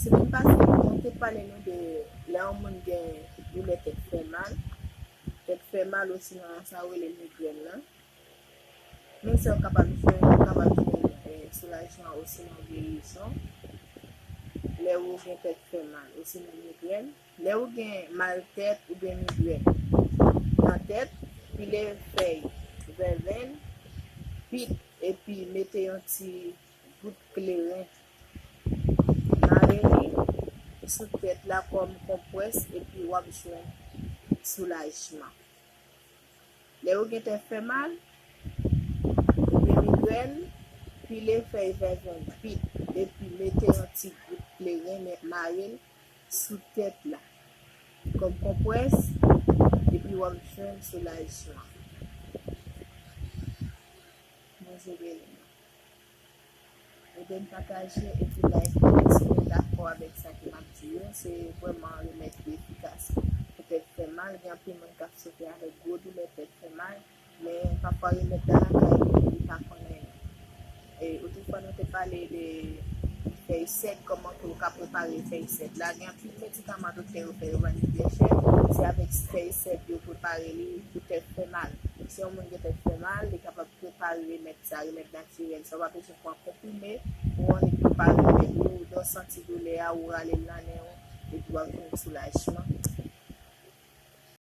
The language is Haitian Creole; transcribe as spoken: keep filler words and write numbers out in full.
Semèn pase, mwen te pale nou de lè yon moun gen doulè tèt fè mal. Tèt fè mal, osinon sa yo rele migrèn nan. Men sa yo kapab jwenn, ou kapab jwenn eh, soulajman osinon gerizon lè ou gen tèt fè mal osinon migrèn. Lè ou gen mal tèt oubyen migrèn nan tèt, pile fèy vèvenn, pit, epi mete yon ti gout kleren, mare li sou tèt la kòm konprès, epi w ap jwenn soulajman. Lè ou gen tèt fè mal oubyen migrèn, pile fèy vèvenn, pit, epi mete yon ti gout kleren, mare l sou tèt la kòm konprès, epi w ap jwenn soulajman. Bondye beni nou. Ede n pataje epi like nou si nou dakò avèk sa ke m ap di yo. Se vrèman remèd ki efikas pou tèt fè mal. Gen anpil moun k ap soufri avèk gwo doulè tèt fè mal, men pafwa remèd la lakay li, li pa konnen. E, otrefwa, nou te pale de fèy sèd, kòman ke ou ka prepare fèy sèd la. Gen anpil medikaman doktè yo fè yo vann li byen chè. Se avèk fèy sèd yo prepare li pou tèt fè mal. Si yon moun gen tèt fè mal, li kapab prepare remèd sa, remèd natirèl sa. Ou pa bezwen pran konprime, ou annik prepare remèd yo, lè w santi doulè a, ou rale l nan nen w, epi w ap jwenn soulajman.